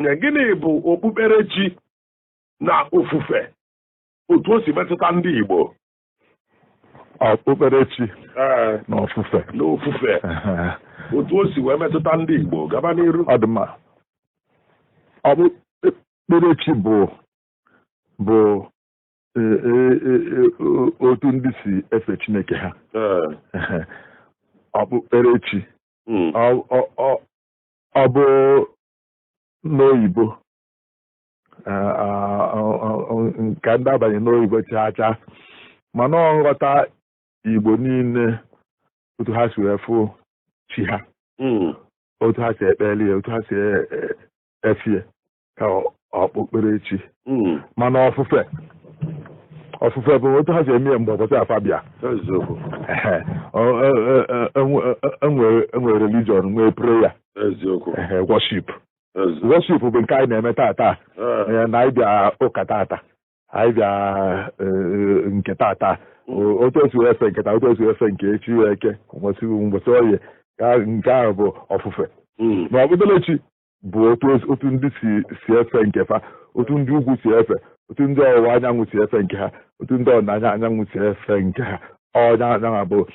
Okenye, gịnị bụ okpukperechi na ofufe, otu o si metụta ndị Igbo? Okpukperechi na ofufe. Na ofufe, otu o si wee metụta ndị Igbo. Gaba n'iru. Ọ dị mma. Okpukperechi bụ otu ndị si efe Chineke ha. Okpukperechi, ọ bụ n'oyibo, nke ndị abanye n'oyibo chaa chaa, mana ọ nghọta Igbo niile, otu ha si wee fụ chi ha, otu ha si ekpeli ya, otu ha si efe ya, ka okpukperechi. Mana ofufe bụ otu ha si eme ya mgbe ụbọchị afa bịa. Enwere religion, nwee prayer, worship. Worship bụ nke anyị na-eme tata na anyị bịa ụka tata, anyị bịa nke tata, otu esi wee efe nke taa, otu esi wee efe nke echi, eke, ụbọchị oye, nke ahụ bụ ofufe. Ma okpukperechi bụ otu ndị si efe nke fa, otu ndị ugwu si efe, otu ndị ọwụwa anyanwụ si efe nke ha, otu ndị ọdịda anyanwụ si efe nke ha. Ọnya anyanwụ bụ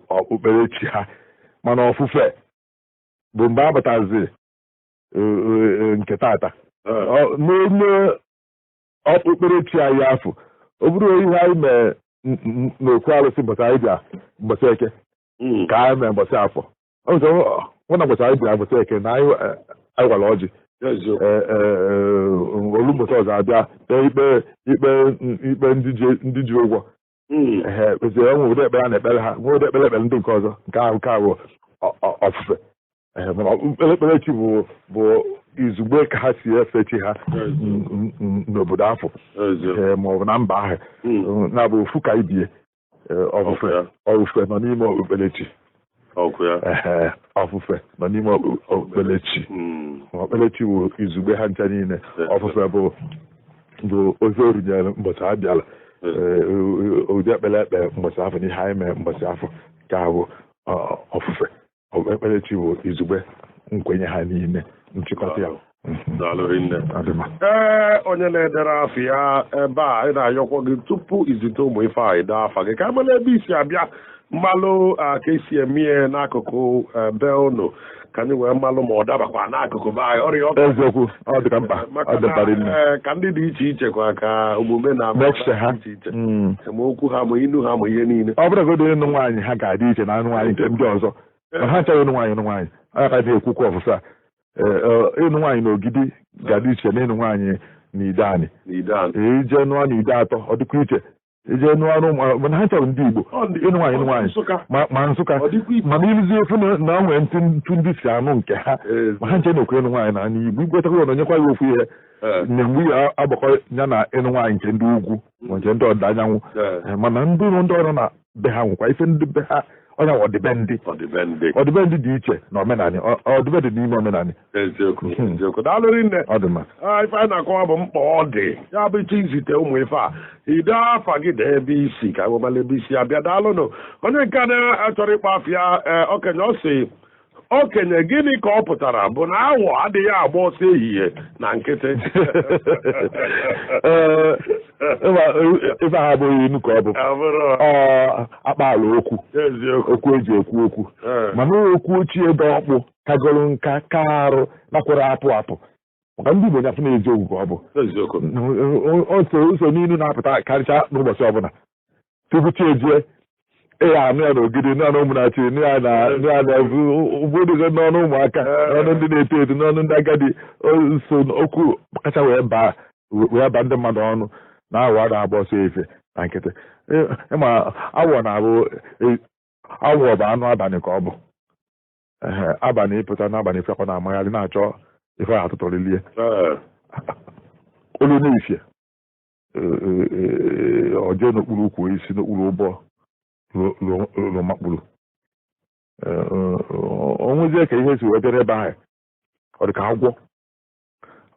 okpukperechi ha. Mana ofufe bụ mgbe a batazi nke tata n'ime okpukperechi anyị afọ. Ọ bụrụ ihe anyị mee n'okwu arụsị mbọchị anyị bịa mbọchị eke, ka anyị mee mbọchị afọ hụ na mbọchị anyị bịa mbọchị eke na anyị gwara ọjị, olu mbọchị ọzọ abịa kpee ikpe ndị ji ụgwọ. Ee, kpezie enwe ụdị ekpere a na-ekpere ha, nwee ụdị ekpere ekpere ndị nke ọzọ. Nke ahụ ofufe. Ee, mana okpukperechi bụ izugbe ka ha si efe chi ha n'obodo afọ ma ọ bụ na mba ahụ, na-abụ ofu ka ibie. Ofufe, ofufe nọ n'ime okpukperechi. Ee, ofufe nọ n'ime okpukperechi. Okpukperechi bụ izugbe ha ncha niile. Ofufe bụ ozi orunyere mbọchị a bịara, ụdị ekpere ekpe mbọchị afọ na ihe anyị mere mbọchị afọ ka bụ ofufe. Okpukperechi bụ izugbe nkwenye ha niile, nchịkọta ya. Daalụ rinne. Adịma. Ee, onye na-edere afọ ya ebe a, anyị na-ayọkwa gị, tupu izite ụmụ ife a, ide afa gị ka amala ebe isi abịa, mmalụ ka esi eme ya n'akụkụ be unu, ka anyị wee mmalụ ma ọ dabakwa n'akụkụ be anyị ọrịa ọka. Eziokwu, ọ dịka mkpa. Maka ọ dị mkpa na rinne. Ka ndị dị iche iche kwa ka omume na Mekse ha. dị iche iche, ma okwu ha, ma inu ha, ma ihe niile. Ọ bụrụgodị ịnụ nwaanyị ha ga-adị iche na anụ nwaanyị nke ndị ọzọ, ma ha nchaghị ịnụ nwaanyị, ịnụ nwaanyị anya ka dị ekwukwu ọfụfa. Ịnụ nwaanyị n'Ogidi ga-adị iche na ịnụ nwaanyị n'Ide Anị. N'Ide Anị. Ije nụọ n'Ide Atọ, ọ dịkwa iche. Ije nụọ n'ụmụ, mana ha chọrọ ndị Igbo Ọ ịnụ nwaanyị, ịnụ nwaanyị. Nsụka. Ma Nsụka. Ọ dịkwa iche. Mana ịlụzi efu na o nwere ntụ ntụ ndị si anụ nke ha, ma ha nche na-ekwe ịnụ nwaanyị na Igbo igwetakwa ya na onyekwa ya ofu ihe na mgbe ya agbakọ ya na ịnụ nwaanyị nke ndị ugwu ma nke ndị ọdịda anyanwụ. Mana ndị ọrụ na be ha nwekwa ife ndị be ha, ọnya ọdịbendị. Ọdịbendị. Ọdịbendị dị iche na omenanị, ọdịbendị n'ime omenanị. Eziokwu, daalụ rinne. Ọ dị mma. Ife anyị na-akọwa bụ mkpa ọ dị ya bụ ịchọ izite ụmụ ife a, ide afa gị, dee ebe isi ka wemala ebe isi abịa. Daalụnụ. Onye nke a na-achọrọ ịkpọ afịa, okenye, ọ sị, okenye, gịnị ka ọ pụtara bụ na awọ adịghị agba ọsọ ehihie na nkịtị? Ee, ife ahụ abụghị inu ka ọ bụ. Ọ bụrụ Ọ akpaala okwu. Okwu eji ekwu okwu, mana okwu ochie dị ọkpụ kagoro nka ka arụ nakwara apụ apụ, maka ndị Igbo nyafụ na eziokwu ka ọ bụ. O so n'ilu na-apụta karịcha n'ụbọchị ọbụla tupu chi ejie. Ị ga-anụ ya n'Ogidi, nụ ya na Ụmụnachi, nụ ya na nụ ya na ụfọdụ, n'ọnụ ụmụaka, n'ọnụ ndị na-eto eto, n'ọnụ ndị agadi. O so okwu kacha wee baa ndị mmadụ ọnụ na awọ a na-agba ọsọ efe na nkịtị. Ịma awọ na-abụ awọ bụ anụ abalị ka ọ bụ. Ehe, abalị ịpụta n'abalị fekwa na-amagharị na-achọ ife a atụtụrịlie olu n'ifie, ọ jee n'okpuru ukwu isi, n'okpuru ụgbọ makpuru o nwezie ka ihe si wee bịara ebe ahụ. Ọ dị ka agwọ.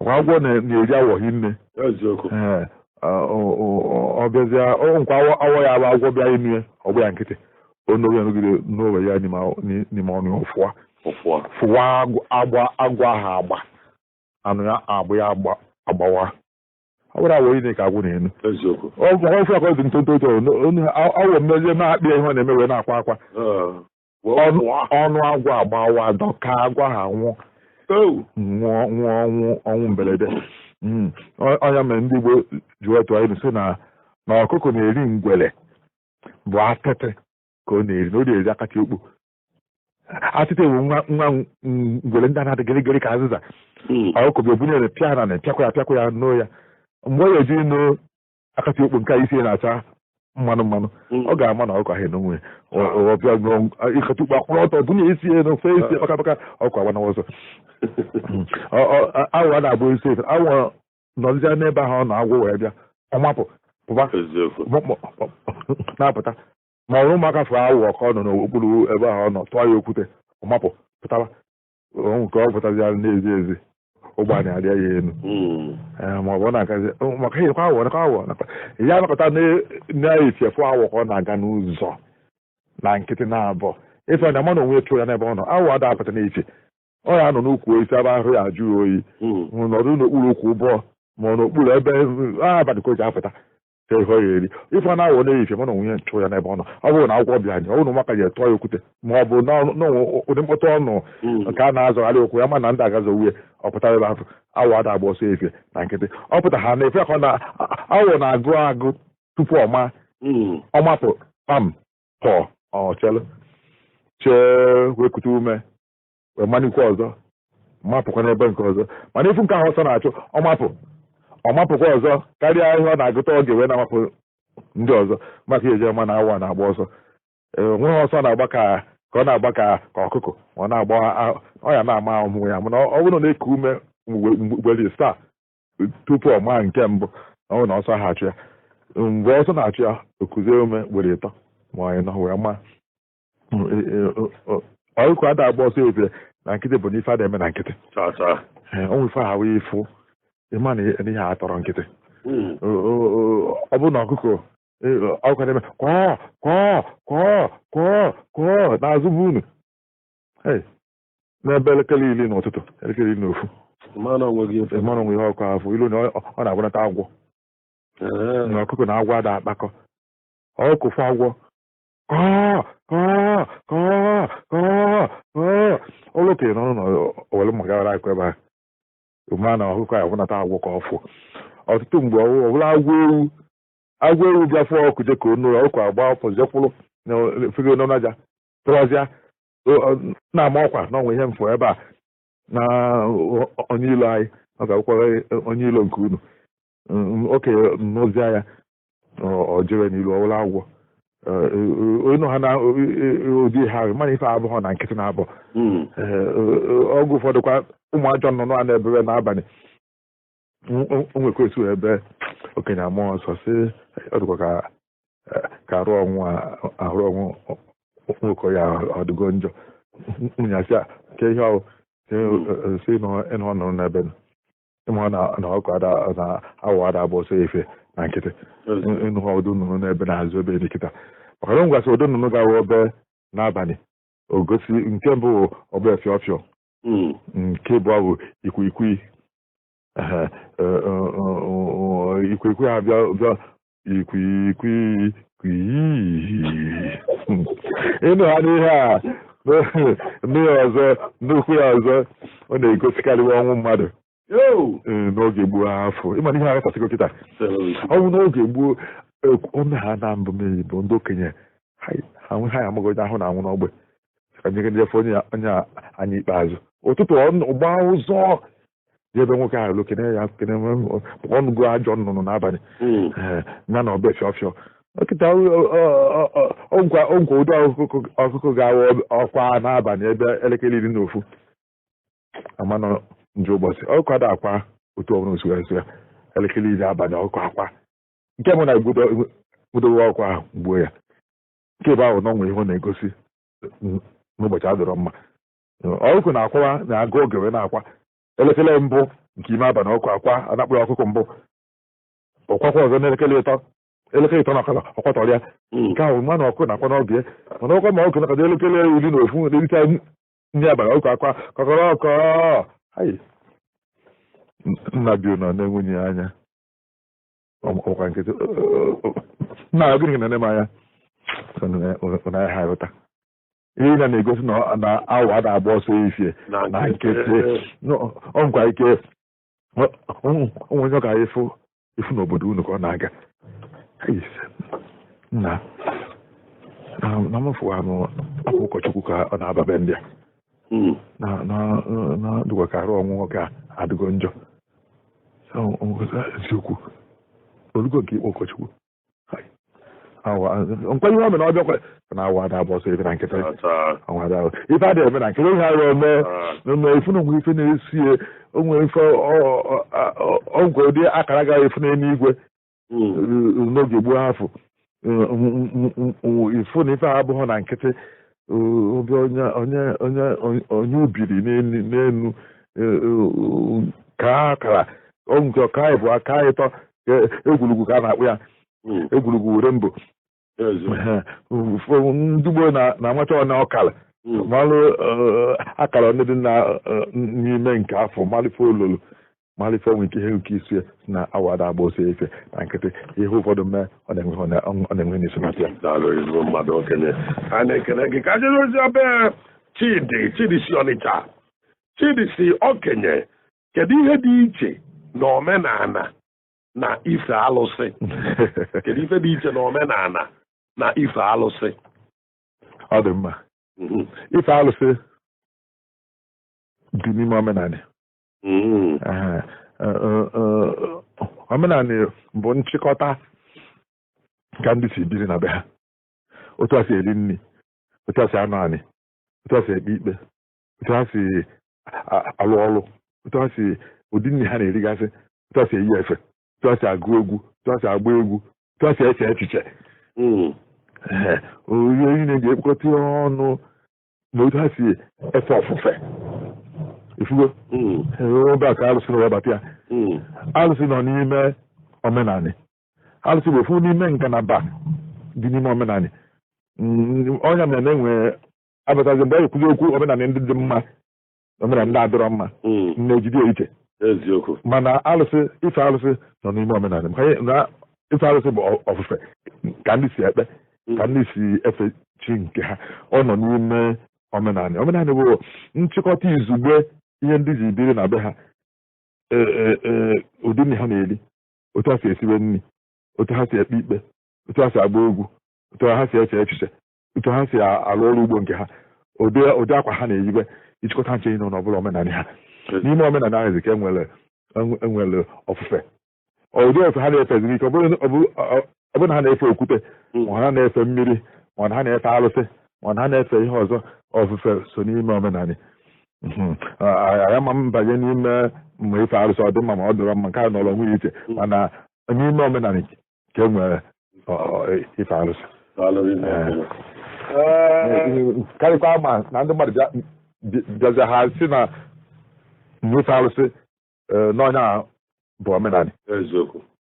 Ọkwa agwọ na-eri awọ hinne. Ee, ọ bịazie nkwa awọ ya bụ agwọ bịa ime ọgbụ ya nkịtị, onowe nọgide n'owe ya n'ime ọnụ ya, fụwa ụfụa fụwa agwọ agwọ ahụ agba. Anụ ya agbụ ya agbawa. Ọ bụrụ awọ niile ka agwụ na-enu. Eziokwu. Ọ bụ ọfụ akọ dị ntonto otu awọ mmezie na-akpị ihe ọ na-eme wee na-akwa akwa. Wee pụọ. Ọnụ agwọ agbawa dọka agwọ ha nwụọ. Ewu. Nwụọ nwụọ ọnwụ ọnwụ mberede. Ọ ya mere ndị Igbo ji wetụ anyị sị na ọkụkọ na-eri ngwele bụ atịtị ka ọ na-eri, na ọ na-eri akatị okpu. Atịtị bụ nwa nwa ngwele ndị a na-adị gịrịgịrị ka azịza. Ọkụkọ bụ ebunyere pịa na pịakwa ya pịakwa ya noo ya. Mgbe ọ ga-eji noo akatị okpu nke a isi ya na-acha mmanụ mmanụ, ọ ga-ama na ọkụkọ ahụ enonwe ya. Ọ bịa ịkatị okpu akwụrụ ọtọ bunye isi ya n'ofe isi paka paka ọkụ agbanawa ọsọ. Awọ na-abụ isi efe awọ nọzie n'ebe ahụ ọ na-agwụ wee bịa ọ mapụ pụba Eziokwu. na-apụta. Ma ọ bụrụ ụmụaka fụrụ awọ ka ọ nọ n'okpuru ebe ahụ ọ nọ tụọ ya okwute ọ mapụ pụtaba nke ọ pụtazịa n'ezi ezi ụgbọ anyị arịa ya elu. Ma ọ bụ ọ na-agazi maka ihe kwa awọ nakwa awọ nakwa ya anakọta na-eti efu awọ ka ọ na-aga n'ụzọ na nkịtị na-abọ ife na ama na onwe chụrụ ya n'ebe ọ nọ. Awọ ada apụta n'echi ọ ya nọ n'ukwu osisi ebe ahụ ya ajụ ya oyi, nọdụ n'okpuru ukwu ụbọ ma ọ n'okpuru ebe abalị ka o ji apụta ka ihe ọ ya eri. Ife na awọ na-eyife mana onwe ya chụrụ ya n'ebe ọ nọ. Ọ bụrụ na akwụkwọ bịa anyị, ọ bụrụ na ụmụaka ji etụọ ya okwute ma ọ bụ n'ụdị mkpọtụ ọnụ nke a na-azọgharị okwu ya ma na ndị agazi owuye ọ pụtara ebe ahụ. Awọ ada agba ọsọ efe na nkịtị ọ pụta ha na efe ka ọ na awọ na-agụ agụ tupu ọ maa. Ọ mapụ kpam pụọ ọ chelụ chee wee kute ume wee manikwa ọzọ mapụkwa n'ebe nke ọzọ. Mana ifu nke ahụ ọsọ na-achụ ọ mapụ ọ mapụkwa ọzọ karịa ihe ọ na-agụta oge wee na-amapụ ndị ọzọ maka eje ma na awọ na-agba ọsọ. Nweghị ọsọ na-agba ka ọ na-agba ka ọkụkọ ma ọ na-agba ọ ya na-ama ahụhụ ya. Mana ọ bụrụ na eku ume mgbere saa tupu ọ maa nke mbụ, ọ bụrụ na ọsọ ha achụ ya mgbe ọsọ na-achụ ya okuzie ume were ịtọ ma ọ nọ wee maa. Ọkụkọ ada agba ọsọ efe na nkịtị bụ na ife ada eme na nkịtị. Onwe ife ha wee ịfụ ịma na ihe a tọrọ nkịtị. Ọ bụrụ na ọkụkọ ọkụkọ na-eme kwọọ kwọọ kwọọ kwọọ kwọọ n'azụ bụ unu n'ebe elekere 10 n'ụtụtụ, elekere 11 Mmanụ onwe gị efe. Mmanụ onwe ihe ọkụ afọ ilu na ọ na-agbanata agwọ. Na ọkụkọ na agwọ ada akpakọ. Ọkụkọ fụ agwọ kọọ kọọ kọọ kọọ kọọ ụlọ okenye n'ọnụ na owere magara akụ ebe ahụ ma na ọkụkọ ya agwụnata agwọ ka ọ fụ. Ọtụtụ mgbe ọ bụla agwọ ewu agwọ ewu bịa fụọ ọkụ je ka onu ọkụ agba ọkụ jekwụrụ fego n'ọnụ aja tụwazịa na-ama ọkwa na ọnwa ihe mfụ ebe a na onye ilo anyị ọ ga-akwụkwọ onye ilo nke unu okenye n'ozi ya ọ jere n'ilu ọwụla agwọ onye ha na ụdị ha mana ife abụghọ na nkịtị na-abụ. Ọgwụ ụfọdụ kwa ụmụ ajọ nnụnụ a na-ebere n'abalị nwekwa esu ebe okenye amụọ ọsọ si ọ dịkwa ka arụ ọnwụ ahụrụ ọnwụ nwoke ya ọdịgo njọ nwunye ke ihe ọ si ịnụ ọ nụrụ n'ebe ịmụ na ọkụ na awọ ada agba ọsọ efe na nkịtị ịnụ ha ọdụ nnụnụ n'ebe na-azụ ebe nkịta maka na ngwasị ụdị nnụnụ ga-awa ebe n'abalị ogosi nke mbụ ọbụ efiọfịọ nke bụ bụ ikwikwii ikwikwii ha bịa bịa ikwikwii kwii ịnụ ha n'ihe a n'ihe ọzọ nnukwu ya ọzọ ọ na-egosikarịwa ọnwụ mmadụ n'oge gboo afọ ịma ihe aghasasịgo kịta ọnwụ n'oge gboo ome ha na mbụ mmiri bụ ndị okenye ha ya amaghị onye ahụ na-anwụ n'ogbe ka nyefe onye anyị ikpeazụ ụtụtụ gba ụzọ ebe nwoke ahụ kene ya kene ọnụgo ajọ nnụnụ n'abalị ya na ọbịa fịọfịọ nkịta ọgwa ụdị ọkụkọ ga-awa ọkwa n'abalị ebe elekere 11 amanụ nje ụbọchị ọkụ ada akwa otu ọbụla osu esu ya elekere 10 abalị ọkụ akwa nke mụ na gbudowe ọkụ ahụ gbuo ya nke ebe ahụ n'ọnwa ihe ọ na-egosi n'ụbọchị adịrọ mma ọkụ na-akwawa na-agụ oge wee na-akwa elekere mbụ nke ime abalị ọkụ akwa anakpụrụ ọkụkọ mbụ ọkwakwa ọzọ n'elekere 3 elekere 3 na ọkara ọkwatọrịa nke ahụ mmanụ ọkụ na-akwa n'oge mana ọkwa ma ọkụ nakọta elekere 11 na-erite nri abalị ọkụ akwa kọkọrọ ọkọ Nna bi ụnọ na nwunye ya anya ọkwa nkịtị. Nna, gịnị na-ene m anya? Sọ na ọ ha aghọta ihe na na-egosi na awọ a na-agba ọsọ efie na nkịtị. Ọ nkwa ike onwe onye ọ ga-efu ifu n'obodo unu ka ọ na-aga. Ei, nna na m fụwa anụ akwa ụkọchukwu ka ọ na-ababe ndị a na na na dịkwa ka arụ ọnwụ nwoke a adịgo njọ. So, eziokwu olugo nke ikpe ụkọchukwu. Hai. Awa nkwa ihe ọ mere na ọ bịakwa na awa na-agba ọsọ ife na nkịtị. Ọnwa ada ife adịghị eme na nkịtị, ihe arụ eme eme ifu na onwe ife na-esie onwe ife ọgwụ ụdị akara gaghị efu n'eluigwe n'oge gboo afọ ifu na ife a abụghị na nkịtị. Obi onye onye onye onye ubiri n'elu ka akara nke ọka ịbụ aka ịtọ egwurugwu ka a na-akpụ ya egwurugwu were mbụ. Ndị gboo na-amacha ọna ọkara malụ akara ndị dị n'ime nke afọ, malife ololo, malife onwe nke ihe nke isi na awada agba ọsọ efe na nkịtị. Ihe ụfọdụ mee ọ na-enwe n'isi na ya. Daalụ, ezigbo mmadụ, okenye. A na-ekele gị. Ka jere ozi ebe Chidi. Chidi si Ọnịcha. Chidi si, okenye, kedu ihe dị iche na omenala na ife alụsị? Kedu ife dị iche na omenala na ife alụsị? Ọ dị mma. Ife alụsị dị n'ime omenala. Omenala bụ nchịkọta ka ndị si biri na be ha, otu a si eri nri, otu a si anọ anị, otu a si ekpe ikpe, otu a si alụ ọrụ, otu a si ụdị nri ha na-erigasị, otu a si eyi efe, otu a si agụ egwu, otu a si agba egwu, otu a si eche echiche. Ihe niile ga-ekpokọta ọnụ na otu ha si efe ofufe. Ifugo ebe a ka alụsị na webata ya. Alụsị nọ n'ime omenanị. Alụsị bụ ofu n'ime ngalaba dị n'ime omenanị. Ọnya mere na-enwe abatazi mgbe a ekwuzi okwu omenanị ndị dị mma, omenanị ndị adịrọ mma, na-ejide ya iche. Mana alụsị, ife alụsị nọ n'ime omenanị, maka na ife alụsị bụ ofufe ka ndị si ekpe, ka ndị si efe chi nke ha. Ọ nọ n'ime omenanị. Omenanị bụ nchịkọta izugbe ihe ndị ji biri na be ha, ụdị nri ha na-eri, otu ha si esiwe nri, otu ha si ekpe ikpe, otu ha si agba egwu, otu ha si eche echiche, otu ha si alụ ọrụ ugbo nke ha, ụdị akwa ha na-eyibe. Ịchịkọta nche niile n'ọbụla omenanị ha. N'ime omenanị ahụ ka enwere ofufe, ụdị ofe ha na-efeziri ike. Ọ bụrụ na ha na-efe okwute, ma ha na-efe mmiri, ma ha na-efe alụsị, ma ha na-efe ihe ọzọ, ofufe so n'ime omenanị. Agha ma m banye n'ime ma ife arụsị ọ dị mma ma ọ dịrọ mma, nke a nọrọ onwe ya iche, mana n'ime omenanị ka e nwere ife arụsị. Karịkwa ma na ndị mmadụ bịazi ha si na ife arụsị n'ọnya bụ omenanị.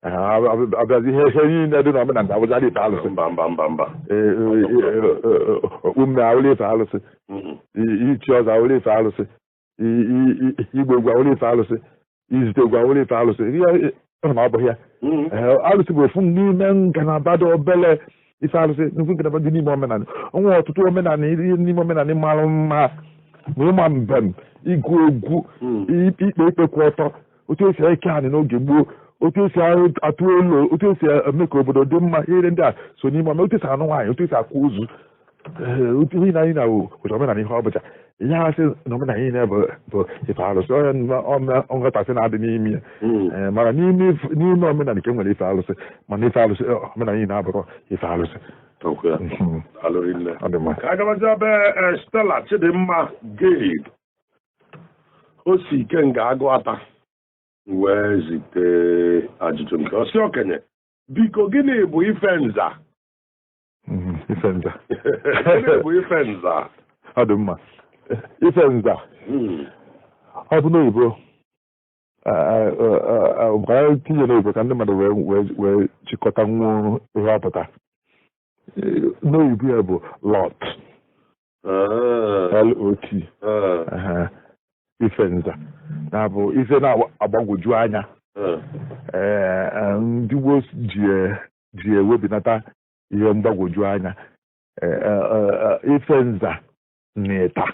Abịazi ihe niile dị n'omenanị abụzara ife alụsị. Mba, mba, mba, mba. Okpu mme awụla ife alụsị, ichi ọzọ awụla ife alụsị, igba egwu awụla ife alụsị, izute egwu awụla ife alụsị. Ihe na ọ bụghị ya. Alụsị bụ ofu n'ime ngalaba dị obele. Ife alụsị nnukwu ngalaba dị n'ime omenanị. Onwe ọtụtụ omenanị, ihe n'ime omenanị mara mma ma ịma mbem, ịgụ egwu, ikpe ikpe kwụ ọtọ, otu esi eke anị n'oge gboo, otu esi atụ elu, otu esi eme ka obodo dị mma. Ihe ndị a so n'ime omenala, otu esi anụ nwaanyị, otu esi akwa ozu, otu ihe anyị na otu omenala ihe ọ bụcha ihe a sị na omenala niile bụ ife alụsị. Onye nghọtasị na-adị n'ime ya, mana n'ime omenala nke nwere ife alụsị, mana ife alụsị omenala niile abụrụ ife alụsị. Ka agabazi be Stella Chidimma Gabe. O si Ikenga agụ ata wee zite ajụjụ nke ọsị, okenye, biko, gịnị bụ ife nza? Ife nza. Gịnị bụ ife nza? Ọ dị mma. Ife nza, ọ bụ n'oyibo ka tinye n'oyibo ka ndị mmadụ wee chịkọta nwuo ihe ọ pụta n'oyibo. Ya bụ lot, L-O-T. Ife nza na-abụ ife na-agbagwoju anya. Ee, ndị gboo ji ewebinata ihe mgbagwoju anya. Ife nza na ịta,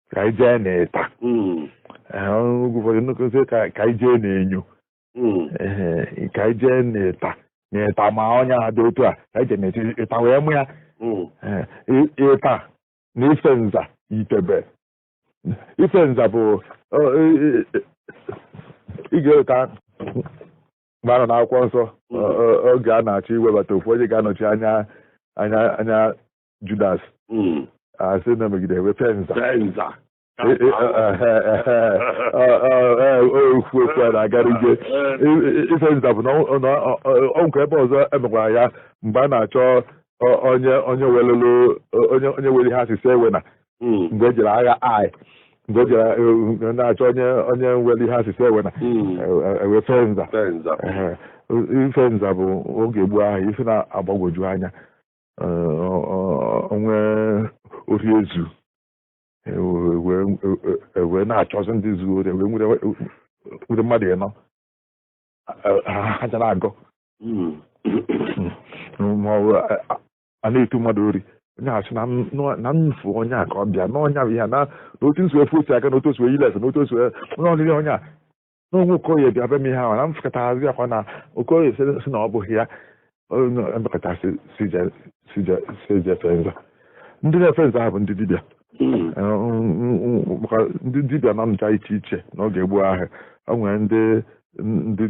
ka anyị jee na ịta. Oge ụfọdụ nnukwu nsị ka anyị jee na-enyo, ka anyị jee na ịta, na ịta ma ọnya dị otu a, ka anyị jee na ịta wee mụ ya. Ịta na ife nza yitebe. Ife nza bụ ị ga-eweta mgbe a nọ n'akwụkwọ nsọ, oge a na-achọ iwebata ofu onye ga-anọchi anya Judas, asị na megide ewefe nza. Nza. Okwu okwu a na-agara ije. Ife nza bụ na ọ nkwa ebe ọzọ emekwara ya mgbe a na-achọ onye welelu onye were ihe asịsị ewe na mgbe ejere agha ai, mgbe ejere na-achọ onye nwere ihe asịsị ewe na ewefe nza. Ife nza bụ oge gboo ahụ ife na-agbagwoju anya, onwe ori ezu wee na-achọzi ndị zuo ori, wee nwere mmadụ ịnọ ha ja na-agọ ma ọ bụ a na-etu mmadụ ori, onye asị na mfu onye a ka ọ bịa na ọnya bụ ihe na otu nsi efu osi aka na otu osi yiles na otu osi onye ọlịrị onye a na onwe Okoye bịa be m ihe ahụ na mfekọta hazi akwa na Okoye si na ọ bụghị ya emekọta si jefe nza. Ndị na-efe nza ha bụ ndị dibịa, maka ndị dibịa na-anụcha iche iche n'oge gboo ahụ. O nwere ndị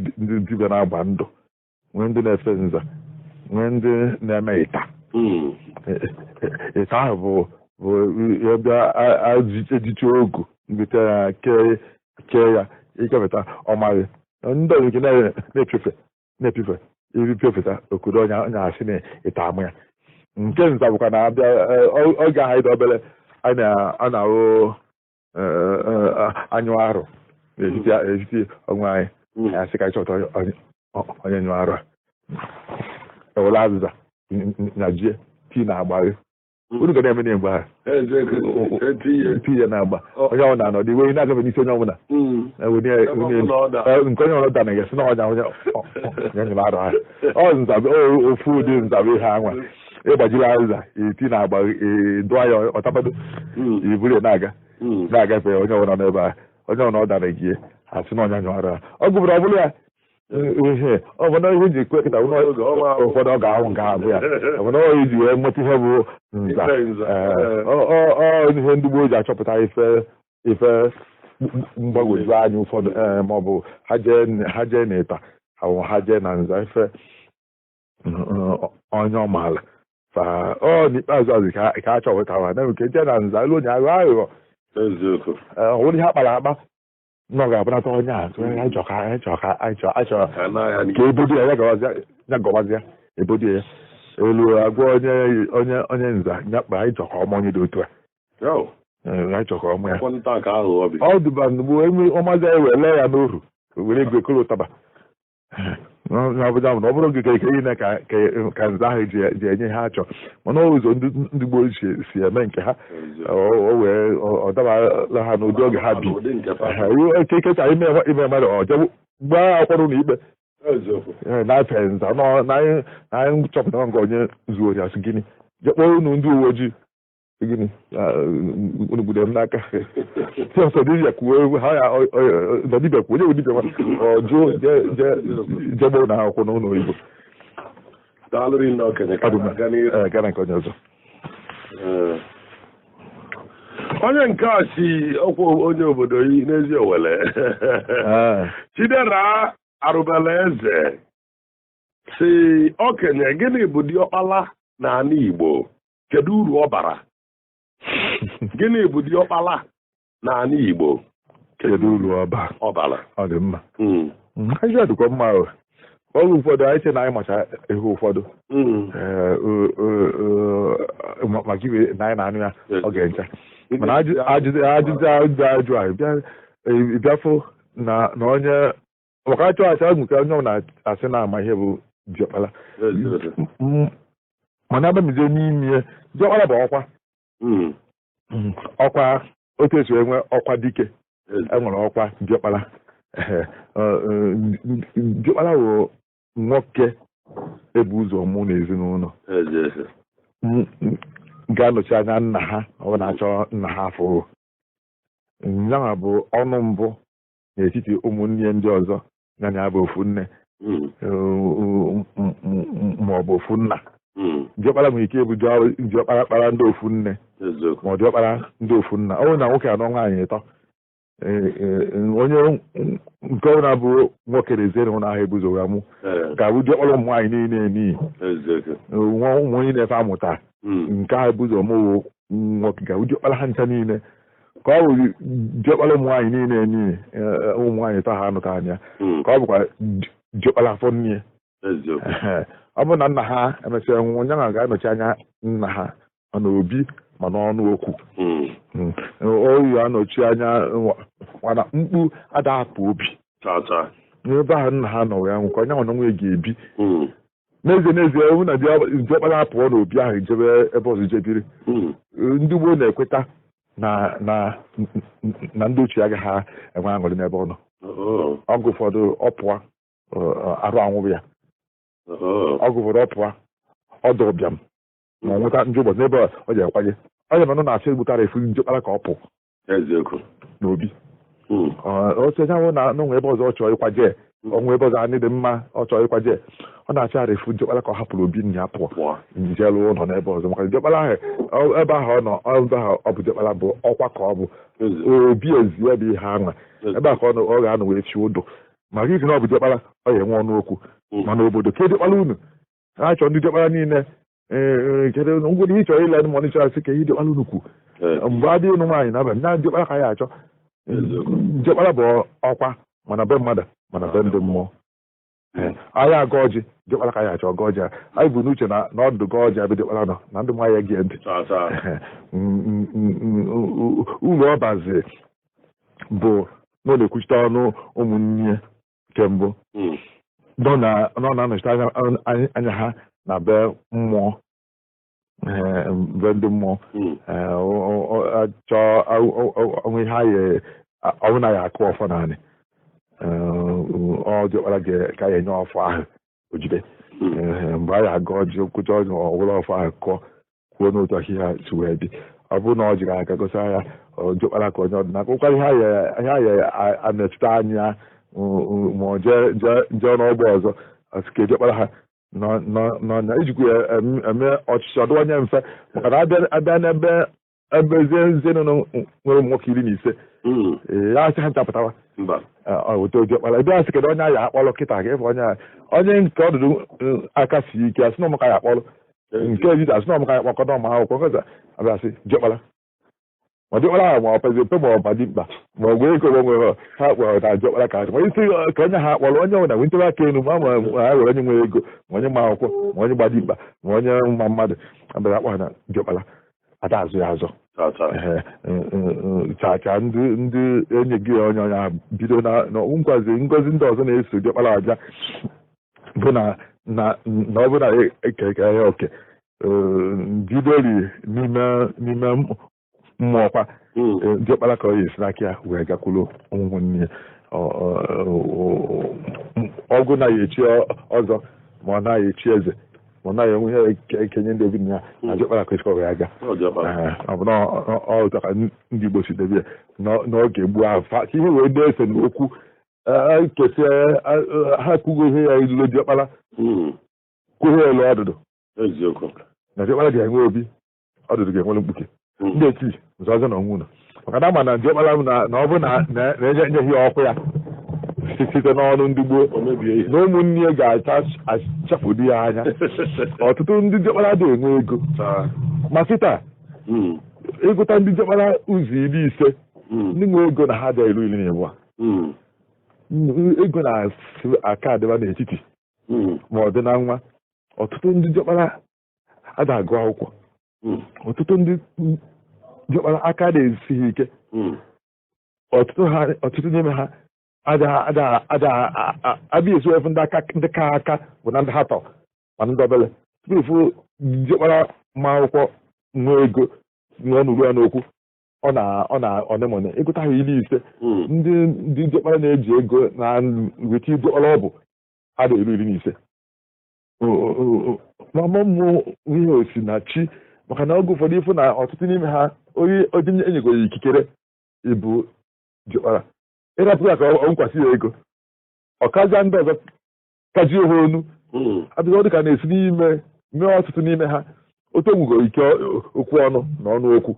dibịa na-agba ndụ, nwee ndị na-efe nza, nwee ndị na-eme ịta. Ịta ahụ bụ ebe ejicha ogu mbite ya kee ya ikepụta ọmarị ndị ọzọ nke na-epiofe na-epiofe iripiofeta okodo onye asị na ịta amụ ya. Nke nza bụkwa na abịa oge ahụ ịdị obere a na-arụ anyụ arụ n'etiti onwe anyị, asị ka chọta onye nyụ arụ a ewere azịza na jie tii na-agbaghe unu ga na-eme na mgbe ahụ tii na-agba onye ọbụla nọ dị wee na-agafe n'isi onye ọbụla nke onye ọbụla dana ga-esi na ọnya onye nyụrụ arụ ha. Ọ nza ofu ụdị nza bụ ihe anwa ịgbajiri azịza eti na-agba dụọ ya ọtabado iburu na-aga na-agafe onye ọbụla n'ebe ahụ onye ọbụla ọ dara gị asị na ọnya nyụrụ arụ ha. Ọ gụbụrụ ọ bụrụ ya ihe ọ bụ na ihe ji kwe kịta ụfọdụ ọ ga-ahụ nke abụ ya ọ bụ na ọ iji wee nweta ihe bụ nza. Ọ ihe ndị gboo ji achọpụta ife mgbagwoju anya ụfọdụ, ma ọ bụ ha jee na ịta ha jee na nza ife onye ọmaala ọ n'ikpeazụ azụ ka a chọpụtara na nke jee na nza elu onye aghọ aghụghọ ọ bụrụ ihe akpara akpa na ọ ga-abụnata onye a achọ ka ebodo ya ya gọwazịa ebodo ya elu agwa onye nza ya kpa anyị chọka ọma onye dị otu a anyị chọka ọma ya ọ dụba mgbe ọmazi anyị wee lee ya n'oru were ego ekolo ụtaba n'Abuja. Na ọ bụrụ oge ka niile ka nza ahụ ji enye ha achọ, mana ụzọ ndị gboo si eme nke ha o wee ọ dabara ha n'ụdị oge ha bi ekecha ime mmadụ ọjọọ gbaa akwụrụ na ikpe na-afe nza na anyị chọpụtara nke onye zuo ori asị gịnị je kpọrọ unu ndị uwe ojii gịnị unu gbudere m n'aka ọsọ dibịa kwuo ha ya na dibịa kwuo onye dibịa ọ jụọ je gboo na akwụkwọ n'ụlọ oyibo gara nke onye ọzọ. Onye nke a si ọkwa onye obodo yi n'ezi Owele Chidera Arụbala Eze si okenye gịnị bụ diọkpala n'ala Igbo, kedu uru ọ bara? Gịnị bụ diọkpala n'ala Igbo, kedu uru ọ bara? Ọ dị mma, ajụjụ dịkwa mma. Oge ụfọdụ anyị che na anyị macha ihe ụfọdụ maka ibe na anyị na-anụ ya oge ncha, mana ajụjụ ajụ anyị bịafụ na onye maka achọ asị nke onye ọbụla asị na-ama ihe bụ diọkpala, mana abamizie n'ime ya diọkpala bụ ọkwa ọkwa otu esi enwe ọkwa dike Enwere ọkwa diọkpara. Diọkpara bụ nwoke ebu ụzọ mụ n'ezinụlọ ga-anọchi anya nna ha. Ọ na-achọ nna ha afọ nyanwa bụ ọnụ mbụ n'etiti ụmụnne ndị ọzọ, ya na ya bụ ofu nne ma ọ bụ ofu nna. Diọkpara nwere ike ịbụ diọkpara kpara ndị ofu nne ma ọ diọkpara ndị ofu nna. Ọ bụrụ na nwoke anọ nwaanyị ịtọ, onye nke ọbụla bụ nwoke na ezinụlọ ahụ ebuzo ya mụ ga-abụ diọkpara ụmụ nwaanyị niile n'ihi ụmụ onye na-efe amụta nke ahụ ebuzo mụ nwoke ga-abụ diọkpara ha ncha niile, ka ọ bụ diọkpara ụmụ nwaanyị niile n'ihi ụmụ nwaanyị ịtọ ha anụta anya, ka ọ bụkwa diọkpara afọ nne. Ọ bụrụ na nna ha emesịa nwụọ, onye ahụ ga-anọchi anya nna ha ma n'obi ma n'ọnụ okwu. Oyi anọchi anya mana mkpu adapụ obi n'ebe ahụ nna ha nọ ya nwụkọ, onye ahụ na onwe ga-ebi. N'ezie ọ bụrụ na diọkpara apụọ n'obi ahụ jebe ebe ọzọ jebiri, ndị gboo na-ekweta na ndị ochie agaghị enwe aṅụrị n'ebe ọ nọ. Ọgụ ụfọdụ ọ pụọ arụ anwụrụ ya, ọgụ ụfọdụ ọ pụọ ọdụ ụbịam ma ọ nweta ndị ụbọchị n'ebe ọ ji akwanye. Onye manụ na-asị egbutara efu diọkpara ka ọ pụ n'obi. Oche nyanwụ na n'onwe ebe ọzọ ọ chọrọ ịkwaje, onwe ebe ọzọ anyị dị mma ọ chọrọ ịkwaje, ọ na-achọ efu diọkpara ka ọ hapụrụ obi nna ya pụọ nje lụọ ụlọ n'ebe ọzọ, maka diọkpara ahụ ebe ahụ ọ nọ, ebe ahụ ọ bụ diọkpara bụ ọkwa ka ọ bụ obi ezi ebe ihe anwa ebe a ka ọ ga-anọ wee chi ụdụ, maka ihi na ọ bụ diọkpara ọ ga-enwe ọnụ okwu. Mana obodo ke diọkpara unu na-achọ ndị diọkpara niile kedu ngwere ihe chọrọ ile ma ọnịchọrọ asị ka ihe diọkpara unu kwu mgbe adịghị ụnụ nwaanyị na-abịa na diọkpara ka ya achọ. Diọkpara bụ ọkwa mana be mmadụ mana be ndị mmụọ. Anyị aga ọjị diọkpara ka ya achọ ọga ọjị. Anyị bụ n'uche na ọdụ ga ọjị ebe diọkpara nọ na ndị mmụọ ya gee ntị. Uru ọ bazi bụ na ọ na-ekwuchite ọnụ ụmụnne kembụ nọ na-anọchite anya ha na be mmụọ, be ndị mmụọ. Chọọ onwe ihe ọnwụ na ya akụ ọfọ naanị ọ diọkpara ka ya enye ọfọ ahụ ojide. Mgbe anyị aga ọjị kwụcha ọjị ọwụla ọfọ ahụ kụọ kwuo n'otu ahịhịa si wee dị. Ọ bụrụ na ọ jiri aka gosi anya diọkpara ka onye ọdịnaka ụkwara ihe anyị ametụta anya ma ọ jee n'ọgbọ ọzọ ka diọkpara ha n'ọnya ijikwa ya eme ọchịchị ọdịwanye mfe, maka na abịa n'ebe ebe ezinụlọ nwere ụmụ nwoke 15, ya asị ha nchapụtawa weta diọkpara ebe asị kedu onye anyị akpọrọ kịta ka ịfụ onye nke ọdụdụ aka si ike asị na ọmụka ya akpọrọ nke ejide asị na ọmụka ya akpọkọ na ọma akwụkwọ nkọza abịa asị diọkpara ma diọkpara ahụ ma ọ pezi mpe ma ọ ba dimkpa ma ọ gwee ego nwere ha kpọrọ na diọkpara ka ma isi ka onye ha akpọrọ onye nwere na ntebe aka elu ma ma ha were onye nwere ego ma onye ma akwụkwọ ma onye gba dimkpa ma onye mma mmadụ abịa akpọ ha na diọkpara ada azụ ya azọ chacha ndị enyi gị onye onye ahụ bido na nkwazi ngozi ndị ọzọ na-eso diọkpara aja bụ na ọ bụ na ekeke ya oke bidori n'ime mmụọ kwa diọkpara ka ọ ga-esi n'aka ya wee gakwuru ụmụnne ọgụ naghị echi ọzọ ma ọ naghị echi eze ma ọ naghị enwe ihe ekenye ndị obi ya na diọkpara ka esi aga. Ọ bụ na ọ ka ndị Igbo si debe n'oge gboo ahụ ka ihe wee na-ese n'okwu kesị ha kwugo ihe ya ilulo diọkpara kwuo ihe elu ọdụdụ na diọkpara ga-enwe obi ọdụdụ ga-enwere mkpuke ndị eti nzọzọ na onwe ụlọ, maka na ama na diọkpara na ọ bụ na enyeghị ya ọkụ ya site n'ọnụ ndị gboo na ụmụnne ga-achapụdo ya anya. Ọtụtụ ndị diọkpara dị enwe ego ma sita ịgụta ndị diọkpara ụzọ 50 ndị nwe ego na ha dị elu 12. Ego na-asị aka adịba n'etiti ma ọ dị na nwa. Ọtụtụ ndị diọkpara ada agụ akwụkwọ, ọtụtụ ndị diọkpara aka na-esighị ike, ọtụtụ n'ime ha abịa esi efu ndị ka aka bụ na ndị ha tọ mana ndị obere tupu efu diọkpara ma akwụkwọ nwee ego nwee n'uru ya n'okwu Ọ na ọ na ọnemone ịgụta ha 50. Ndị diọkpara na-eji ego na weta diọkpara ọ bụ a na-eru 15. Mama mmụọ ihe osi na chi, maka na oge ụfọdụ ịfụ na ọtụtụ n'ime ha onye enyegoro ikikere ịbụ diọkpara, ịrapụ ya ka ọ nkwasị ya ego, ọ kazia ndị ọzọ kazie ha onu. Abịa ọ dị ka na-esi n'ime mee ọtụtụ n'ime ha otu enwugoro ike okwu ọnụ na ọnụ okwu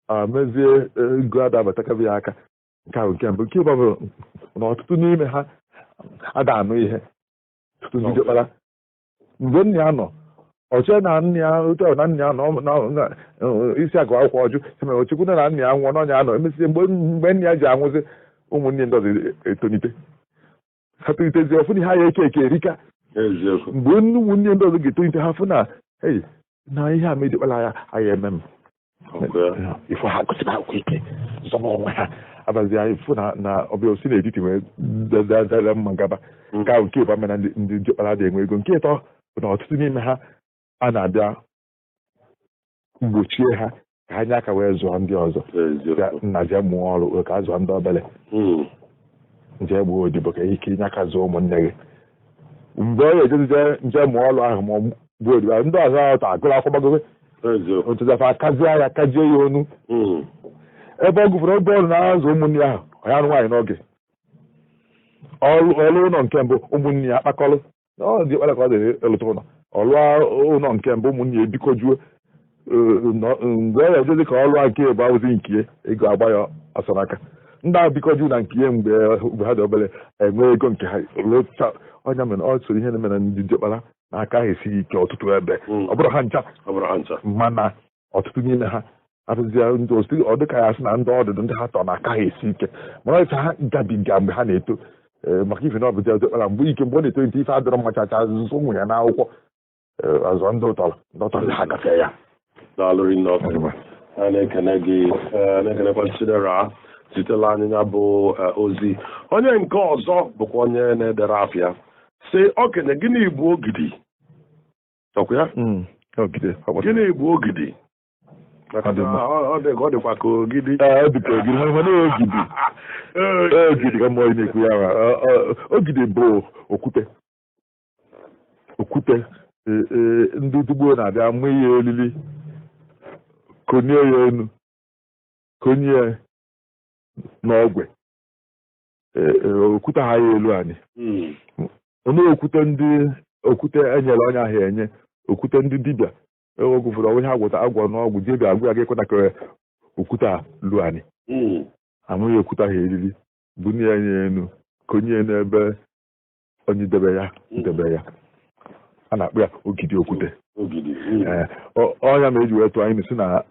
a mezie ego adabatakabi ya aka. Nke ahụ nke mbụ. Nke ịbụ bụ na ọtụtụ n'ime ha ada anụ ihe. Ọtụtụ ndị diọkpara mgbe nna ya nọ ọchọ na nna ya otu ahụ na nna ya nọ isi agụ akwụkwọ ọjụ mere ochekwu na nna ya nwụọ n'ọnya anọ emesie mgbe nna ya ji anwụzi, ụmụnne ndị ọzọ etonite, ha tolitezie ọfụ na ha ya eke eke erika. Mgbe ụmụnne ndị ọzọ ga-etolite ha fụ na ei na ihe a mediọkpara ya anyị eme m ifo ha gụsịrị akwụkwọ ike zọba onwe ha abazi anyị fụ na ọbịa osi n'etiti wee dada mma gaba. Nke ahụ nke ịba mere ndị diọkpara dị enwe ego. Nke ịtọ bụ na ọtụtụ n'ime ha a na-abịa mgbochie ha ka ha nye aka wee zụọ ndị ọzọ. Nna jee mụọ ọrụ ka a zụọ ndị obere, jee gbuo odibo ka ike inye aka zụọ ụmụnne gị. Mgbe ọ ga-ejezije nje mụọ ọrụ ahụ ma ọ gbuo odibo, ndị ọzọ ahụ agụrụ akwụkwọ gbagobe otuzafa akazie ya kajie ya onu. Ebe ọ gụfere oge ọrụ na-azụ ụmụnne ya ahụ, ọ ya arụ nwaanyị n'oge ọrụ ụlọ nke mbụ ụmụnne ya akpakọlụ ọ dị ọkpara ka ọ dị elụta ụlọ ọlụ ụlọ nke mbụ ụmụnne ya ebikọjuo. Mgbe ọ ga-ejezi ka ọlụ nke bụ awụzi nke ego agba ya ọsọ n'aka, ndị ahụ bikọju na nke mgbe ha dị obere enwe ego nke ha lụcha. Ọnya mere ọ soro ihe na-eme na ndị diọkpara n'aka ahụ esighị ike ọtụtụ ebe. Ọ bụrụ ha ncha, mana ọtụtụ n'ime ha arụzie ndị ọ dịka ya sị na ndị ọdịdị ndị ha tọ na aka ha esi ike, mana ọ ha gabiga mgbe ha na-eto. Maka ife na ọ bụ diọkpara mgbe ike mgbe ọ na-eto nte ife adịrọ mma chacha azụzụ ụmụ ya n'akwụkwọ azụ ndị ụtọrọ ndị ụtọrọ ha gafee ya. Daalụ rinne, a na-ekene gị, na-ekenekwa Chidera zitela anyị ya bụ ozi. Onye nke ọzọ bụkwa onye na-edere afịa sị okenye, gịnị bụ ogidi? Ọkwa ya? Gịnị bụ ogidi? Ọ dịkwa ka ogidi. Ogidi ka mmụọ na-ekwu ya. Ogidi bụ okwute. Okwute ndị ugbo na-abịa mụ ya elili konye ya enu, konye n'ọgwe, okwute ha ya elu anyị. Onye okwute ndị okwute enyere onye ahụ enye, okwute ndị dibịa oge ụfọdụ ọnwụ ha agwọta agwọ n'ọgwụ dibịa agwụ ya ga-ekweta ka okwute a lu anyị. Amụghị okwute ahụ eriri, bunye ya enu, konye n'ebe onye debe ya debe ya. A na-akpọ ya ogidi okwute. Ọnya ma eji wee tụọ anyị si na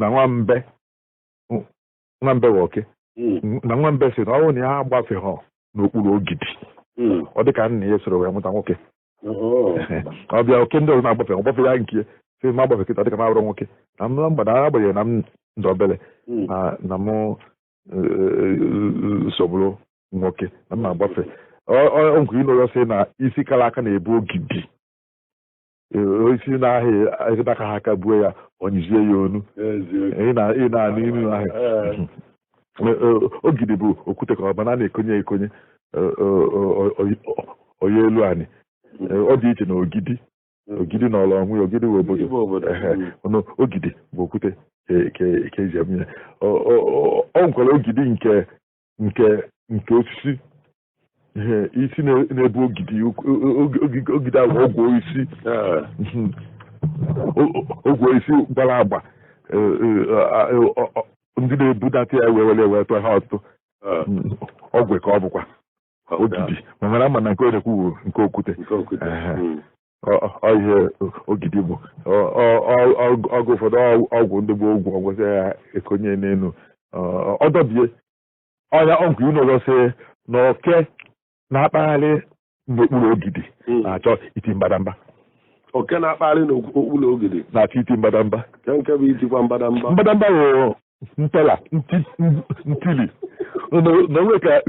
nwambe nwambe wụ oke na nwambe si na ọ bụrụ na ya agbafeghị n'okpuru ogidi, ọ dị ka nna ya soro wee mụta nwoke. Ọ bịa oke ndị ọzọ na-agbafe ọgbafe ya nke sị ma agbafe kịta dịka m abụrụ nwoke na m mba na agbanyeghị na m ndị obere na mụ sogburu nwoke na m agbafe. Ọ nkwe ịnụ ọzọ sị na isi kara aka na-ebu ogidi, isi na-ahịa aka ha aka buo ya onyizie ya onu. Ị na-anụ inu ahụ. Ogidi bụ okwute ka ọ bụ na na-ekonye ekonye onye elu anyị. Ọ dị iche na ogidi ogidi na ọlọ ọnwụ ogidi bụ obodo. Ogidi bụ okwute ka eji eme ya. Ọ nwekwara ogidi nke nke nke osisi isi na-ebu ogidi ogidi ahụ ogwe isi ogwe isi gbara agba ndị na-ebudata ya wee were wee tụọ ha ọtụtụ ogwe ka ọ bụkwa ogidi. Mana ama na nke onye nke okwute ihe ogidi bụ ọgụ ụfọdụ ọgwụ ndị bụ ogwụ ọgwụsị ya ekonye n'elu ọ dọbie ọnya ọgwụ inu ọzọ sị na oke na-akpagharị n'okpuru ogidi na-achọ iti mbadamba. Oke na-akpagharị n'okpuru ogidi na-achọ iti mbadamba. Nke bụ itikwa mbadamba. Mbadamba bụ ntela ntili na onwe ka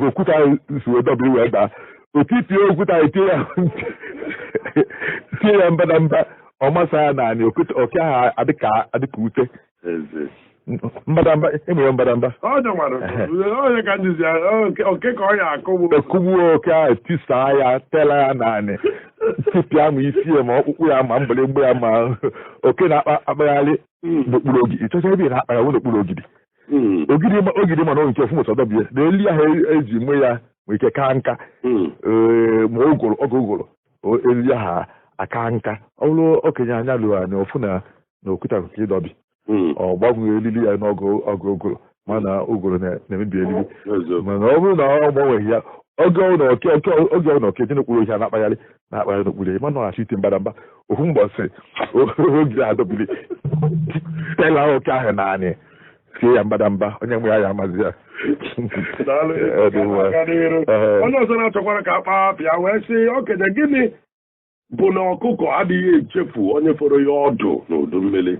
okwute ahụ si wee dọbiri wee daa otu itinye okwute ahụ tie ya mbadamba ọ masa ya naanị oke ahụ adịka ute. Mbadamba, enwere mbadamba. Ekugbuo oke ahụ, tisaa ya, tela ya naanị, tipịa ma isi ya ma ọkpụkpụ ya ma mgbịrịgba ya ma oke na-akpagharị n'okpuru ogidi. Ịchọcha ebe ị na-akpa ya wụ n'okpuru ogidi. Ogidi mana nke ofu mụta dọbie na elu ahụ eji mụ ya nwere ike ka nka, ma oge ụgụrụ elu ahụ aka nka. Ọ bụrụ okenye anya lụrụ anya ofu na okwute akụkọ ịdọbi, ọ gbanwee elili ya n'ọgụ ụgụrụ, mana ụgụrụ na-emebi elili. Mana ọ bụrụ na ọ gbanweghị ya, oge ọ na oke dị n'okpuru ohia na-akpagharị n'okpuru ya, mana ọ na-achọ ite mbadamba ofu mbọsị oge adọbili tela oke ahụ naanị sie ya mbadamba, onye nwe ya ya amazi ya. Onye ọzọ na-achọkwara ka akpa apịa wee sị, okenye, gịnị bụ na ọkụkọ adịghị echefu onye fọrọ ya ọdụ n'udu mmiri?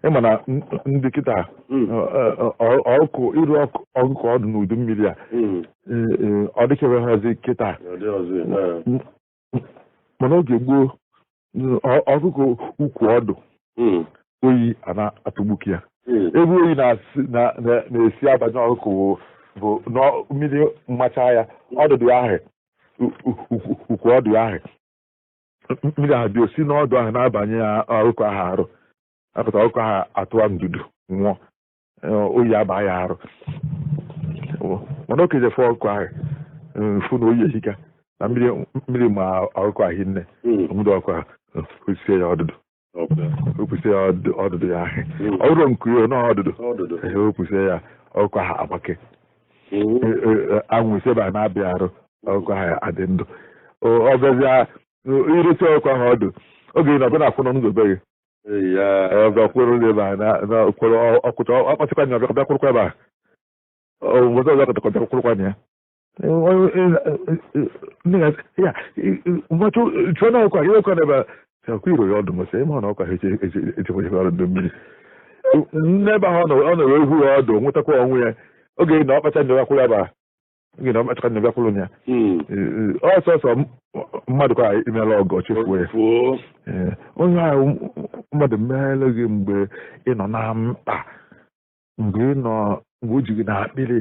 Ịma na ndị kịta ọkụ iru ọkụkọ ọdụ n'udu mmiri a ọ dịkebeghịzi kịta, mana oge gboo ọkụkọ ukwu ọdụ oyi a na-atụgbuki ya. Ebe oyi na-esi abanye ọkụkọ bụ mmiri mmacha ya, ọdụdụ ahụ, ukwu ọdụ ahụ, mmiri ahụ bịa osi n'ọdụ ahụ na-abanye ya ọkụkọ ahụ arụ, apụta ọkụkọ ahụ atụwa ndudu nwụọ, oyi aba ya arụ. Mana okenye fụ ọkụkọ ahụ fụ na oyi ehika na mmiri ma ọkụkọ ahụ nne omude ọkụkọ ahụ osie ya ọdụdụ, okwusie ya ọdụdụ ya ahụ, ọ bụrụ nke ya na ọdụdụ okwusie ya ọkụkọ ahụ agbake, anwụ ise ebe a na-abịa arụ, ọkụkọ ahụ adị ndụ. Ọ bịazịa iresi ọkụkọ ahụ ọdụ, oge ị na-abịa na-akwụ n'ọnụ ụzọ be gị, ọbịa kwụrụ ebe a na kwụrụ ọkụcha ọkpachakwa anya, ọbịa kwụrụkwa ebe a, ọzọ ọzọ kọtakọ bịa kwụrụkwa ya. Ya chụọ na ọkụ ahụ ọkụ ebe a ọkụ iro ya ọdụ, masị ịma na ọkụ ahụ echekwa ọdụ mmiri n'ebe ahụ ọ nọrọ ehu ya ọdụ nwetakwa onwe ya. Oge na ọkpacha ndị bịa kwụrụ ebe a, oge na ọkpacha ndị bịa kwụrụ ya, ọsọsọ mmadụ ka imela ọgọ chefuo ya. Onye ahụ mmadụ meela gị mgbe ị nọ na mkpa, mgbe ị nọ mgbe o ji gị n'akpịrị,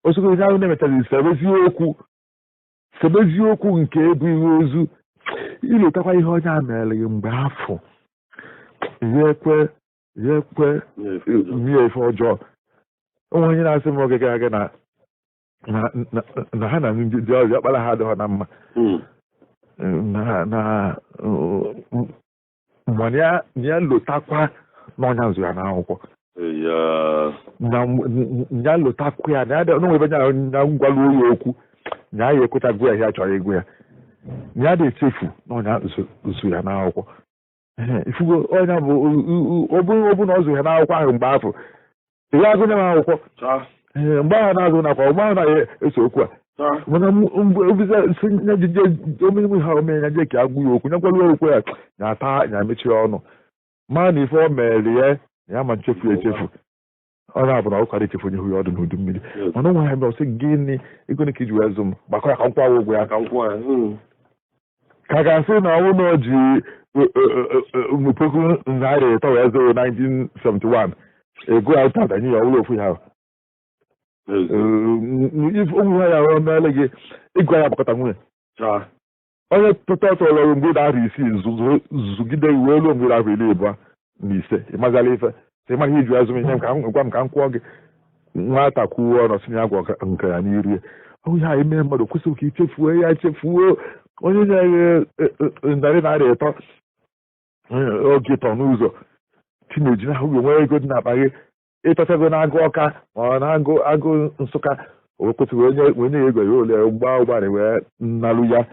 osogbo onye ahụ na-emetaghị sebezi okwu nke ebughị ozu, ilotakwa ihe onye a mere gị mgbe afọ ya ekwe mmiri efe ọjọọ. Onwe onye na-asị m oge gara aga na ha na ndị ọzọ akpara ha adịghị na mma, na mana ya lotakwa n'ọnya nzụ ya n'akwụkwọ, na ya lotakwa ya na n'onwe ebe ya ngwalu ya okwu, na ya ekwetago ya ihe a chọrọ ịgụ ya, na ya na-echefu n'ọnya nzụ ya n'akwụkwọ. Ifugo ọnya bụ ọ bụrụ na ọ zụ ya n'akwụkwọ ahụ mgbe afọ ya agụnye m akwụkwọ mgbe ahụ na-azụ nakwa mgbe ahụ na-eso okwu a, mana omeme ha omenya je ka agwụ ya okwu nyekwara okwu ya na-ata ya mechie ọnụ, ma na ife o mere ya ya ma nchefu echefu, ọ na-abụ na ụka echefu onye hụ ya ọdụ n'udu mmiri. Mana onwe ha mere ọsị gịnị ego ka iji wee zụ m gbakọ ya ka nkwụ ụgwọ ya ka ga-asị na ọnwụ na o ji 3,300 wee zụrụ 1971 ego ya tata nye ya ụlọ ofu ya ụmụ ya ya meele gị ịgụ ya gbakọta nwunye onye tụta tọrọ mgbe narị isii zụgide wee ruo mgbe narị 25, ịmazala ife ịmara ihe iji azụ m ihe gwa m ka m kwụọ gị nwata kwuo ọnụ si ya gwa nke ya n'iru ya. Onye a eme mmadụ kwesịrị ka ichefuo ya echefuo onye nye 300 oge tọ n'ụzọ tineji na ahụ nwere ego dị n'akpa gị ịtọchago na agụ ọka ma ọ na-agụ agụ Nsụka o kwesịrị onye ya ego ya ole gbaa ụgbọala wee nnalụ ya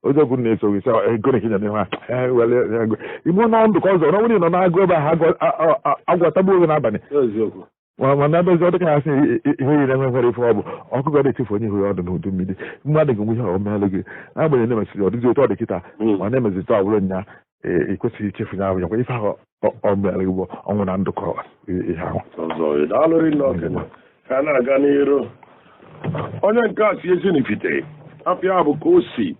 onye ọbụla na-eso gị sị ego na ekenye n'ihu a were ego ime ọnụ ndụ ka ọzọ na nwunye nọ na-agụ ebe ahụ agwatagbuo gị n'abalị mana ebe ọ dịka ya sị ihe niile nwere ife ọ bụ ọkụkọ na-echefu onye ihu ya ọdụ n'udu mmiri mmadụ gị nwe ihe ọ meelụ gị n'agbanyeghị na-emesịrị ọ dịzi otu ọ dị kịta ma na-emezite ọ bụrụ nya ị kwesịghị ichefu ya ahụ yakwa ife ahụ ọ mere gị bụ ọnwụ na ndụkọ ihe ahụ. Ka na-aga n'iru onye nke a si Ezinifite afịa bụ ka o si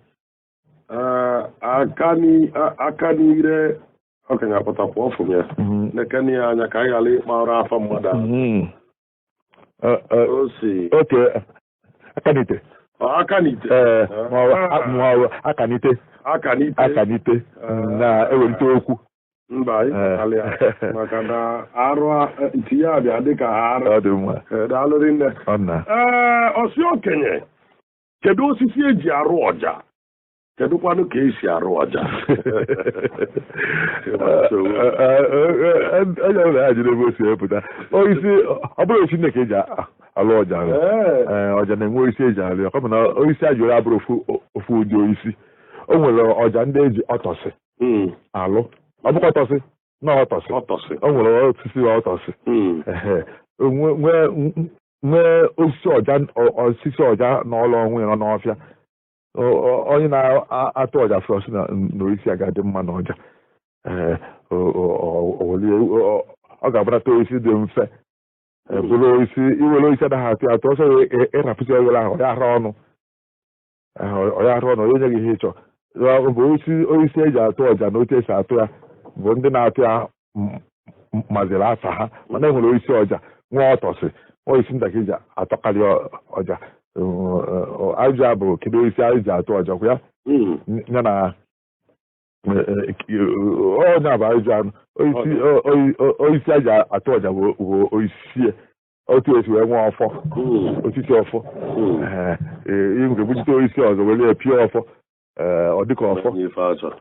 aka n'ire Okenye apụtakwa ọfụ ya. Nekene ya anya ka anyị ghara ịkpa ọrụ afọ mmadụ ahụ. O si Oke akanite. Akanite. Ma akanite. Akanite. Akanite na-ewelite okwu. Mba, ịpụtala ya maka na arụ ntinye abịa dịka arụ. Ọ dị mma. Daalụ rinne. Ee, ọsị okenye, kedu osisi eji arụ ọja? Kedụkwanụ ka esi arụ ọja? Onye ọbụla ya jiri ebe o si epụta osisi, ọ bụrụ osisi nne ka eji alụ ọja. Ọja na-enwe osisi eji alụ ya, kama na osisi a jụrụ abụrụ ofu ụdị osisi. O nwere ọja ndị eji ọtọsị alụ. Ọ bụkwa ọtọsị na ọtọsị. O nwere osisi ọtọsị. Nwee osisi ọja, osisi ọja n'ọlụ onwe ya n'ọfịa. Onye na-atụ ọja fụrụ na osisi a ga-adị mma n'ọja. Ọ ga-abụrata osisi dị mfe. Bụrụ osisi, iwere osisi anaghị atụ atụ ọsọ ịrapụsị ewere ahụ, ọ ya ọnụ. Ọ ya arụ ọnụ, onye nye gị ihe ịchọ. Bụ osisi eji atụ ọja na otu esi atụ ya bụ ndị na-atụ ya maziri afa ha, mana e nwere osisi ọja nwee ọtọsị, nwee osisi ntakịrị ji atọkarị ọja. Aja bụ kedu osisi anyị ji atụ ọja kwa ya ya na onye bụ aja anụ osisi aji atụ ọja bụ osisi otu esi wee nwee ọfọ, osisi ọfọ. Nke bujite osisi ọzọ were pịa ọfọ, ọ dịka ọfọ,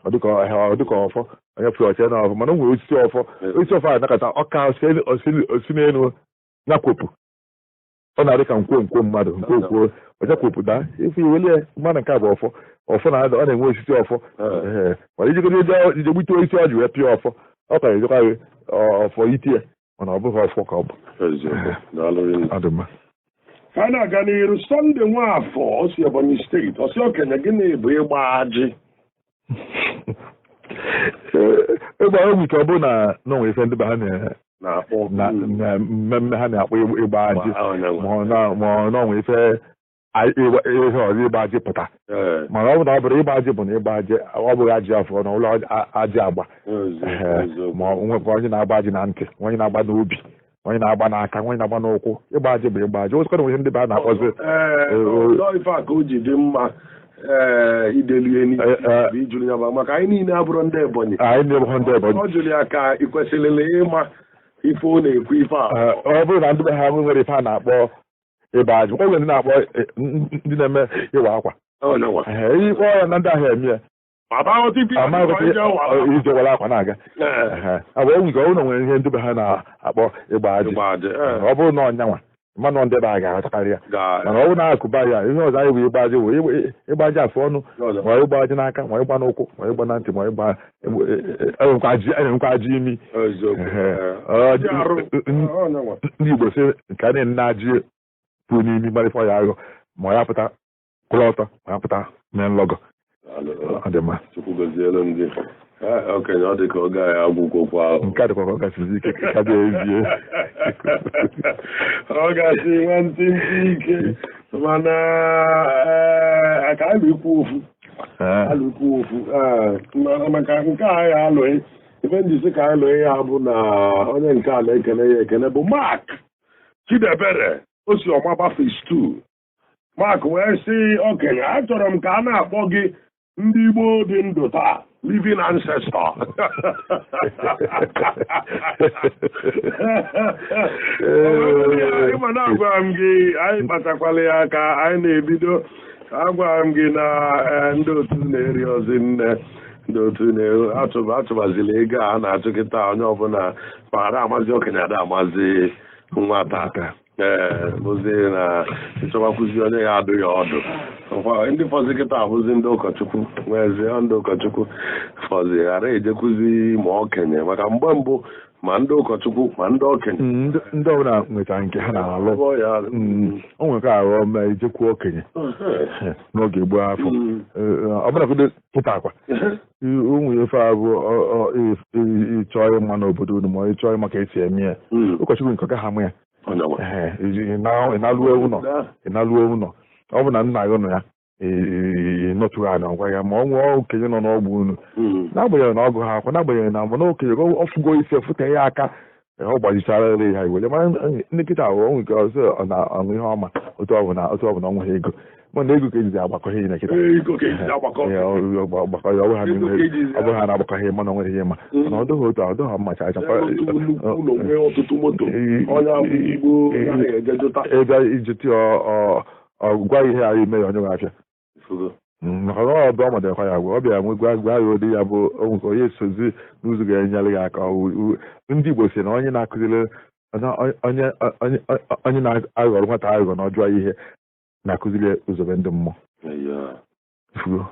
ọ dịka ọfọ, onye pụrụ ọcha na ọfọ. Mana o nwere osisi ọfọ, osisi ọfọ a nakọta ọka osi n'elu nyakwopụ, ọ na-adị ka nkwonkwo mmadụ, nkwonkwo ọcha kwopụ daa ife iwelie mmadụ. Nke a bụ ọfọ, ọfọ na ọ na-enwe osisi ọfọ. Mana ijikọta ije gbute osisi ọjị wee pịa ọfọ, ọ ka ejekwa ọfọ itie, mana ọ bụghị ọfọ ka ọ bụ. Ka na-aga n'iru, Sọnde Nwafọ osi Ebonyi steeti, ọsị okenye, gịnị bụ ịgba ajị? Ịgba egwu ka ọ bụ na n'onwe ife ndị be ha na mmemme ha na-akpọ ịgba ajị, ma ọ n'onwe ife ihe ọzọ ịgba ajị pụta. Mana ọ bụ na ọ bụrụ ịgba ajị bụ na ịgba ajị ọ bụghị ajị afọ na ụlọ ajị agba, ma nwekwa onye na-agba ajị na ntị, onye na-agba n'obi, onye na-agba n'aka, onye na-agba n'ụkwụ. Ịgba ajị bụ ịgba ajị. Osikwa na onye ndị be ha na-akpọzi ife a ka o ji dị mma idelie n'isi ijuru ya bụ maka anyị niile abụrụ ndị Ebonyi. Anyị niile ndị Ebonyi. Ọ jụrụ ya ka ị kwesịrịla ịma ife ọ na-ekwu ife a. Ọ bụrụ na ndị be ha nwere ife a na-akpọ ịgba ajị, ọ nwere ndị na-akpọ ndị na-eme ịwa akwa. Ịkpọ ya na ndị ahịa eme ya ije wara akwa na-aga. Abụ enyi ka ọ bụrụ na nwere ihe ndị be ha na-akpọ ịgba ajị, ọ bụrụ na ọnyanwa mmanụ ndị be ha ga-aghọtakarị ya. Mana ọ bụrụ na akụba ya ihe ọzọ anyị bụ ịgba ajị bụ ịgba ajị afụ ọnụ, ma ịgba ajị n'aka, ma ịgba n'ụkwụ, ma ịgba na ntị, ma ịgba enwekwa ajị imi. Ndị Igbo sị nke a na-ene ajị pụrụ n'imi marịfọ ya aghọ, ma ya pụta kwụrụ ọtọ, ma ya pụta mee nlọgọ. Okenye, ọ dị ka oge anyị agwụkwokwa ahụ. Nke a dịkwa ka ọ gasịzi ike ka dị ezie. Ọ gasị nwantịntị ike, mana ka alụ ikwu ofu, alụ ikwu ofu maka nke a anyị alụghị. Ife njisi ka anyị lụghị ya bụ na onye nke a na-ekele ya ekele bụ Mark Chidebere o si Ọmaba Phase 2. Mark wee sị okenye, achọrọ m ka a na-akpọ gị ndị Igbo dị ndụ taa, living ancestor. Ịma na agwara m gị anyị kpatakwala ya ka anyị na-ebido, agwara m gị na ndị otu na-eri ozi nne, ndị otu na-atụbazila ego a na-atụ kịta, onye ọbụla paghara amazi okenye ada amazi nwata. Ee, bụzi na ịchọbakwụzi onye ya adụ ya ọdụ. Ndị fọzi kịta abụzi ndị ụkọchukwu, nwezie ndị ụkọchukwu fọzi ghara ejekwuzi ma okenye, maka mgbe mbụ ma ndị ụkọchukwu ma ndị okenye ndị ọbụla nwetara nke ha na-alụ. O nwere aghọ ma ejekwu okenye n'oge gboo afọ ọbụla pụta akwa ụmụ ife abụ ịchọ ịma n'obodo unu, ma ịchọ ịma ka esi eme ya, ụkọchukwu nke ọ gaghị amụ ya. Ị na-alụọ ụlọ, ọ bụ na nna gị nọ ya, ị Ịnọtụrụ ana ọgwa ya ma ọ nwee okenye nọ n'ọgba unu, n'agbanyeghị na ọgụ ha akwụ, n'agbanyeghị na mbụ na okenye ọ fụgo isi efute ya aka, ọ gbajichara ere ya iwere. Mana ndị nkịta ahụ o nwere ọzọ ọ na-ọṅụ ihe ọma otu ọ bụ na otu ọ bụ na ọ nweghị ego, mana ego ka ejizi agbakọ ihe na kịta. Ego ka ejizi agbakọ. Ee, ọ gbakọ ya, ọ bụrụ ha na Ego ka ejizi ọ bụrụ ha na-agbakọ ihe, mana ọ nwere ihe ma mana ọ dịghị otu a, ọ dịghị mma chacha. Ọtụtụ nnukwu ụlọ, nwee ọtụtụ moto, onye abụ Igbo anaghị eje jụta. Ebe ijeti ọ gwa ihe a ime ya onye nwe afịa. Ifugo. Maka na ọ bụ ọ madekwa ya agwa ọ bịara nwe gwa gwa ya ụdị ya bụ o nwekwa onye esozi n'ụzọ ga-enyere ya aka. Ndị Igbo si na onye na-akụziri onye onye onye na-aghọrọ nwata aghụghọ na ọjọọ ihe na-akụziri ụzọbe ndị mmụọ. Ifugo,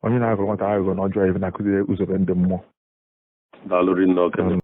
onye na-aghọrọ nwata aghụghọ na ọjọọ ihe na-akụziri ụzọbe ndị mmụọ. Daalụ rinne, okenye.